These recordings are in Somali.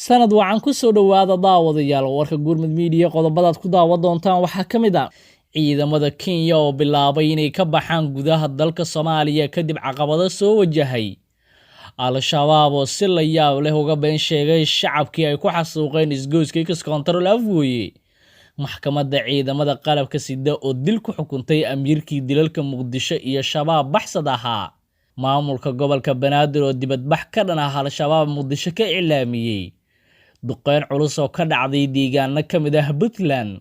Sanad wacan. Ku soo dhowaada, daawadayaal, warka Gurmud Media. Qodobadaad ku daawan doontaan waxaa ka mid ah ciidamada Kenya oo bilaabay inay ka baxaan gudaha dalka Soomaaliya kadib caqabado soo wajahay, Al-Shabaab oo si la yaab leh uga been sheegay shacabkii ay ku xasuuqeen isgoyska Ex Control Afgooye, maxkamadda ciidamada qalabka sida oo dil ku xukuntay amiirkii dilalka Muqdisho iyo Shabaab baxsad ahaa, maamulka gobolka Banaadir oo dibadbax ka dhan ah Al-Shabaab Muqdisho ka iclaamiyey, duqeyn culus oo ka dhacday deegaano ka mid ah Puntland.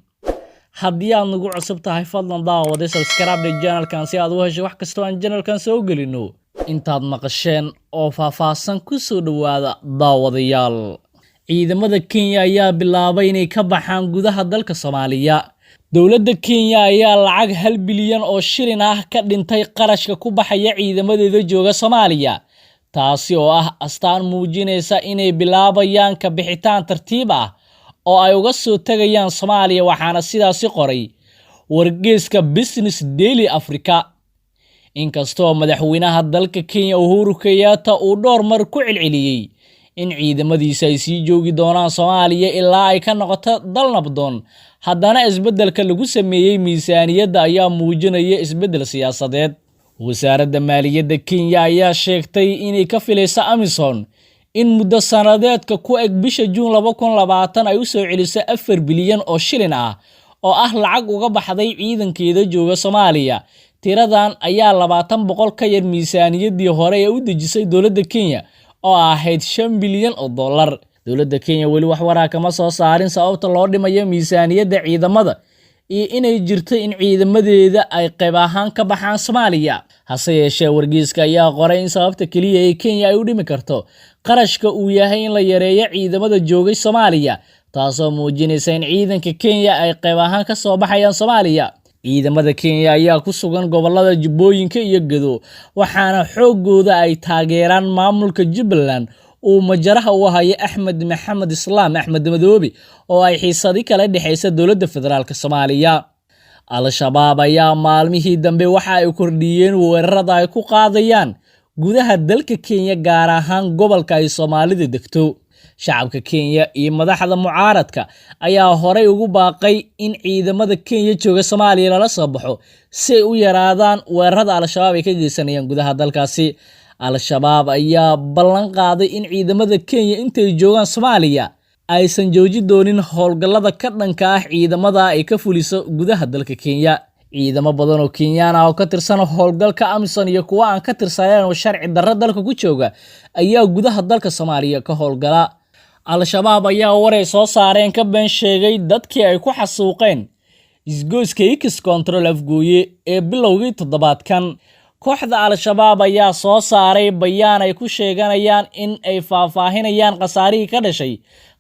Haddii aad nagu cusub tahay, fadlan daawade subscribe channelkan si aad u hesho wax kastoo aan channelkan soo gelino. Intaad maqasheen oo faahfaahsan, ku soo dhowaada, daawadayaal. Ciidamada Kenya ayaa bilaabay inay ka baxaan gudaha dalka Soomaaliya. Dowladda Kenya ayaa lacag 1 bilyan oo shilin ah ka dhintay qarashka ku baxaya ciidamadeeda jooga Soomaaliya, taasi oo ah astaan muujinaysa inay bilaabayaan ka bixitaan tartiib ah oo ay uga soo tegayaan Soomaaliya. Waxaana sidaasi qoray wargeyska Business Daily Africa. Inkastoo madaxweynaha dalka Kenya Uhuru Kenyatta uu dhowr mar ku celceliyey in ciidamadiisa ay sii joogi doonaan Soomaaliya ilaa ay ka noqoto dal nabdoon, haddana isbeddelka lagu sameeyey miisaaniyadda ayaa muujinaya isbeddel siyaasadeed. Wasaaradda maaliyadda Kenya ayaa sheegtay inay ka filayso AMISOM in muddo sanadeedka ku eg bisha Juun 2020 ay u soo celiso 4 bilyan oo shilin ah oo ah lacag uga baxday ciidankeeda jooga Soomaaliya. Tiradan ayaa 20% ka yar miisaaniyaddii hore ee u dejisay dowladda Kenya oo ahayd 5 bilyan oo dollar. Dowladda Kenya weli wax waraa kama soo saarin sababta loo dhimayo miisaaniyadda ciidamada iyo inay jirto in ciidamadeeda ay qayb ahaan ka baxaan Soomaaliya. Hase yeeshee, wargeyska ayaa qoray in sababta keliya ee Kenya ay u dhimi karto qarashka uu yahay in la yareeyo ciidamada joogay Soomaaliya, taasoo muujinaysa in ciidanka Kenya ay qayb ahaan ka soo baxayaan Soomaaliya. Ciidamada Kenya ayaa ku sugan gobolada Jubbooyinka iyo Gedo, waxaana xooggooda ay taageeraan maamulka Jubbaland uu majaraha u hayo Axmed Maxamed Islaam, Axmed Madoobe, oo ay xiisadi kala dhexaysa dowladda federaalka Soomaaliya. Al-Shabaab ayaa maalmihii dambe waxa ay kordhiyeen weerarada ay ku qaadayaan gudaha dalka Kenya, gaar ahaan gobolka ay Soomaalida degto. Shacabka Kenya iyo madaxda mucaaradka ayaa horey ugu baaqay in ciidamada Kenya jooga Soomaaliya lala soo baxo si ay u yaraadaan weerarada Al-Shabaab ay ka geysanayaan gudaha dalkaasi. Al-Shabaab ayaa ballan qaaday in ciidamada Kenya intay joogaan Soomaaliya aysan jooji doonin howlgallada ka dhanka ah ciidamada ay ka fuliso gudaha dalka Kenya. Ciidamo badan oo Kenyaan ah oo ka tirsan howlgalka AMISOM iyo kuwa aan ka tirsaneen oo sharci darro dalka ku jooga ayaa gudaha dalka Soomaaliya ka howlgala. Al-Shabaab ayaa waray soo saareen ka been sheegay dadkii ay ku xasuuqeen isgoyska Ex Control Afgooye ee bilowgii toddobaadkan. Kooxda Al-Shabaab ayaa soo saaray bayaan ay ku sheeganayaan in ay faahfaahinayaan khasaarihii ka dhashay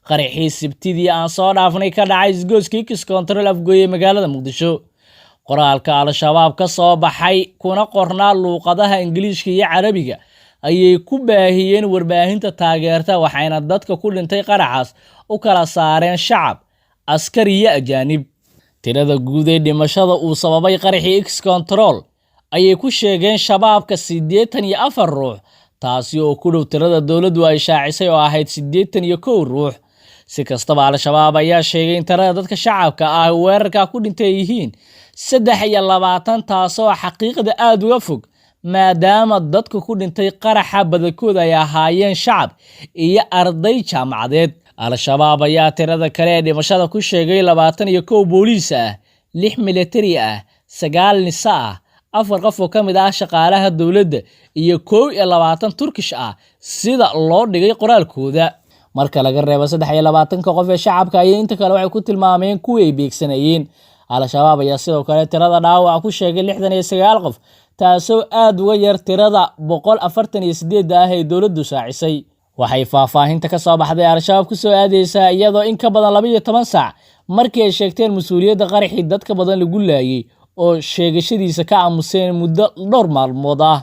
qaraxii Sabtidii aan soo dhaafnay ka dhacay isgoyska Ex Control Afgooye ee magaalada Muqdisho. Qoraalka Al-Shabaab ka soo baxay, kuna qornaa luuqadaha Ingiliishka iyo Carabiga, ayay ku baahiyeen warbaahinta taageerta, waxayna dadka ku dhintay qaraxaas u kala saareen shacab, askar iyo ajaanib. Tirada guud ee dhimashada uu sababay qaraxii Ex Control ayay ku sheegeen Shabaabka 84 ruux, taasi oo ku dhow tirada dowladdu ay shaacisay oo ahayd 81 ruux. Si kastaba, Al-Shabaab ayaa sheegay in tirada dadka shacabka ah weerarka ku dhintay ay yihiin 23, taasoo xaqiiqda aada uga fog, maadaama dadka ku dhintay qaraxa badankooda ay ahaayeen shacab iyo arday jaamacadeed. Al-Shabaab ayaa tirada kale ee dhimashada ku sheegay 21 booliis ah, lix militari ah, sagaal NISA ah, afar qof oo ka mid ah shaqaalaha dowladda iyo 21 Turkish ah, sida loo dhigay qoraalkooda. Marka laga reebo 23-ka qof ee shacabka, ayay inta kale waxay ku tilmaameen kuwii ay beegsanayeen. Al-Shabaab ayaa sidoo kale tirada dhaawaca ku sheegay 69 qof, taasoo aada uga yar tirada 148-da ah ee dowladdu shaacisay. Waxay faahfaahinta ka soo baxday Al-Shabaab kusoo aadeysaa iyadoo in ka badan 12 saac markii ay sheegteen mas-uuliyadda qaraxii dadka badan lagu laayay oo sheegashadiisa ka aamuseen muddo dhowr maalmood ah.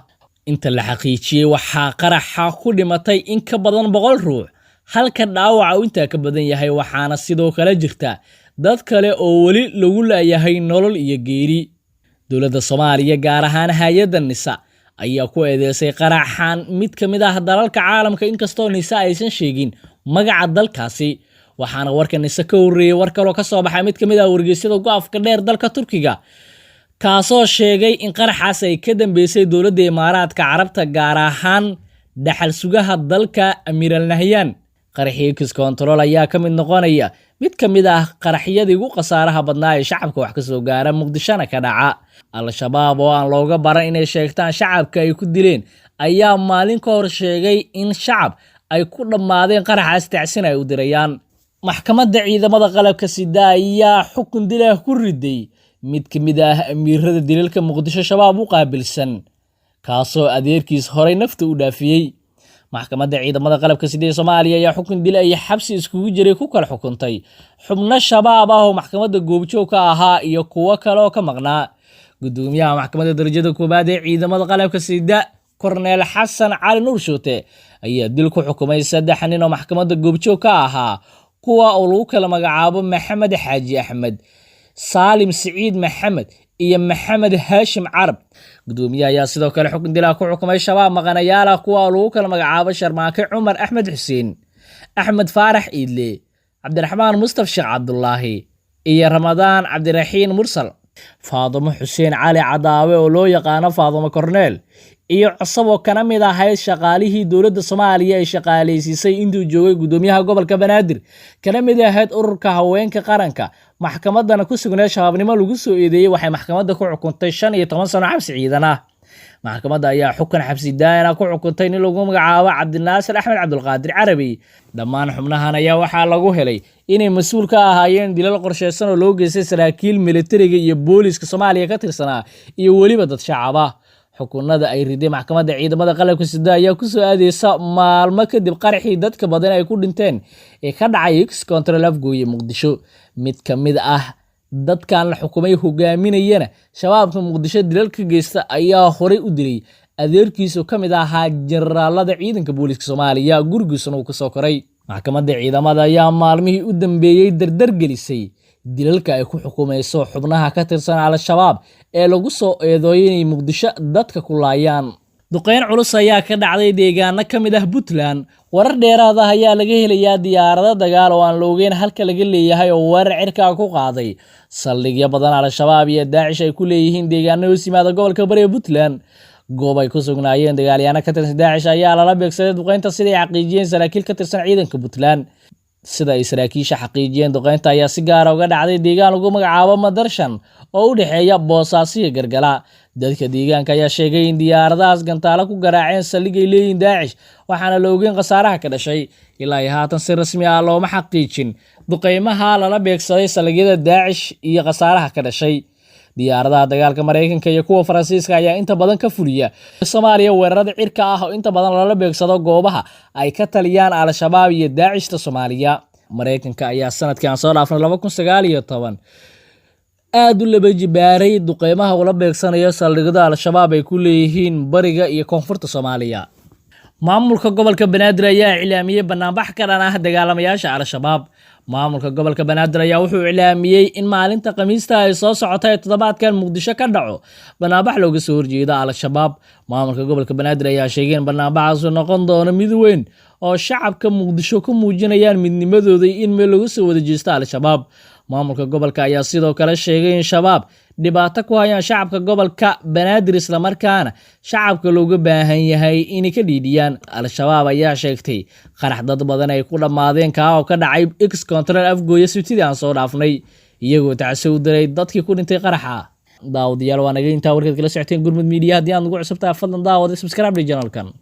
Inta la xaqiijiyey, waxaa qaraxa ku dhimatay in ka badan 100 ruux, halka dhaawaca uu intaa ka badan yahay, waxaana sidoo kale jirta dad kale oo weli lagu laayahay nolol iyo geeri. Dowladda Soomaaliya, gaar ahaan hay-adda NISA, ayaa ku eedeysay qaraxan mid ka mid ah dalalka caalamka, inkastoo NISA aysan sheegin. Magaca dalkaasi waxaana warkan isa ka horreeyey war kaloo ka soo baxay mid ka mid ah wargeysyada ugu afka dheer dalka Turkiga, kaasoo sheegay in qaraxaas ay ka dambeysay dowladda Imaaraadka Carabta, gaar ahaan dhaxal sugaha dalka Amiir Al Nahyan. Qaraxii Ex Control ayaa ka mid noqonaya mid ka mid ah qaraxyadii ugu khasaaraha badnaa ee shacabka wax ka soo gaara Muqdishona ka dhaca. Al-Shabaab oo aan looga baran inay sheegtaan shacabka ay ku dileen ayaa maalin ka hor sheegay in shacab ay ku dhammaadeen qaraxaas, tacsin ay u dirayaan. Maxkamadda ciidamada qalabka sida ayaa xukun dilah ku riday mid ka mid ah amiirada dilalka Muqdisho Shabaab u qaabilsan, kaasoo adeerkiis horay nafta u dhaafiyey. Maxkamadda ciidamada qalabka sida ee Soomaaliya ayaa xukun dil iyo xabsi iskugu jiray ku kala xukuntay xubno Shabaab ah oo maxkamadda goobjoog ka ahaa iyo kuwo kale oo ka maqnaa. Gudoomiyaha maxkamadda darajada koowaad ee ciidamada qalabka sida, Korneel Xasan Cali Nuur Shuute, ayaa dil ku xukumay saddex nin oo maxkamadda goobjoog ka ahaa, kuwa oo lagu kala magacaabo Maxamed Xaaji Axmed, Saalim Siciid Maxamed iyo Maxamed Haashim Carab. Gudoomiyaha ayaa sidoo kale xukun dilaa ku xukumay Shabaab maqanayaal ah, kuwa oo lagu kala magacaabo Sharmaake Cumar Axmed Xuseen, Axmed Faarax Iidle, Cabdiraxmaan Mustaf Sheekh Cabdulaahi iyo Ramadaan Cabdiraxiin Mursal. Faadumo Xuseen Cali Cadaawe oo loo yaqaano Faadumo Korneel iyo cusub oo kana mid ahayd shaqaalihii dowladda Soomaaliya ay shaqaaleysiisay intuu joogay gudoomiyaha gobolka Banaadir, kana mid ahayd ururka haweenka qaranka, maxkamadana ku sugneed shabaabnimo lagu soo eedeeyey, waxay maxkamadda ku xukuntay 15 sano xabsi ciidan ah. Maxkamadda ayaa xukun xabsi daa'in ah ku xukuntay nin lagu magacaabo Cabdinaasir Axmed Cabdulqaadir Carabi. Dhammaan xubnahan ayaa waxaa lagu helay inay mas-uul ka ahaayeen dilal qorsheysan oo loo geystay saraakiil militariga iyo booliiska Soomaaliya ka tirsanaa iyo weliba dad shacab ah. Xukunada ay riday maxkamadda ciidamada qalabka sida ayaa kusoo aadeysa maalmo kadib qaraxii dadka badan ay ku dhinteen ee ka dhacay Ex Control Afgooye, Muqdisho. Mid ka mid ah dadkan la xukumay hogaaminayana Shabaabka Muqdisho dilal ka geysta ayaa horey u dilay adeerkiisu ka mid ahaa generaalada ciidanka booliiska Soomaaliya, gurigiisuna uu kasoo koray. Maxkamadda ciidamada ayaa maalmihii u dambeeyey dardar gelisay dilalka ay ku xukumayso xubnaha ka tirsan Al-Shabaab ee lagu soo eedooyay inay Muqdisho dadka ku laayaan. Duqeyn culus ayaa ka dhacday deegaano ka mid ah Puntland. Warar dheeraad ah ayaa laga helayaa diyaarado dagaal oo aan la ogeyn halka laga leeyahay oo weerar cirkaa ku qaaday saldhigyo badan Al-Shabaab iyo Daacish ay ku leeyihiin deegaano hoos yimaada gobolka Bariga Puntland. Goob ay ku sugnaayeen dagaalyahanno ka tirsan Daacish ayaa lala beegsaday duqeynta, siday xaqiijiyeen saraakiil ka tirsan ciidanka Puntland. Sida ay saraakiisha xaqiijiyeen, duqeynta ayaa si gaara uga dhacday deegaan lagu magacaabo Madarshan oo u dhexeeya Boosaaso iyo Gargala. Dadka deegaanka ayaa sheegay in diyaaradahaas gantaalo ku garaaceen saldhig ay leeyihiin Daacish, waxaana la ogeyn khasaaraha ka dhashay. Ilaa iyo haatan si rasmi ah looma xaqiijin duqeymaha lala beegsaday saldhigyada Daacish iyo khasaaraha ka dhashay. Diyaaradaha dagaalka Maraykanka iyo kuwa Faransiiska ayaa inta badan ka fuliya Soomaaliya weerarada cirka ah oo inta badan lala beegsado goobaha ay ka taliyaan Al-Shabaab iyo Daacishta Soomaaliya. Maraykanka ayaa sanadkii aan soo dhaafnay, 2019, aada u laba jibaaray duqeymaha ula beegsanayo saldhigyada Al-Shabaab ay ku leeyihiin bariga iyo koonfurta Soomaaliya. Maamulka gobolka Banaadir ayaa iclaamiyey banaanbax ka dhan ah dagaalamayaasha Al-Shabaab. Maamulka gobolka Banaadir ayaa wuxuu iclaamiyey in maalinta Khamiista ay soo socota ee toddobaadkan Muqdisho ka dhaco banaanbax looga soo horjeeda Al-Shabaab. Maamulka gobolka Banaadir ayaa sheegay in banaanbaxaasu noqon doono mid weyn oo shacabka Muqdisho ku muujinayaan midnimadooda in meel lagu soo wada jeesto Al-Shabaab. Maamulka gobolka ayaa sidoo kale sheegay in Shabaab dhibaato ku hayaan shacabka gobolka Banaadir, islamarkaana shacabka looga baahan yahay inay ka dhiidhiyaan. Al-Shabaab ayaa sheegtay qarax dad badan ay ku dhammaadeen, kaa oo ka dhacay Ex Control Afgooya Sabtidii aan soo dhaafnay, iyagoo tacsi u diray dadkii ku dhintay qaraxa. Daawadayaal, waa naga intaa warkaad kala socoteen Gurmud Media. Haddii aad nagu cusubtahay, fadlan daawada subscribe channelkan.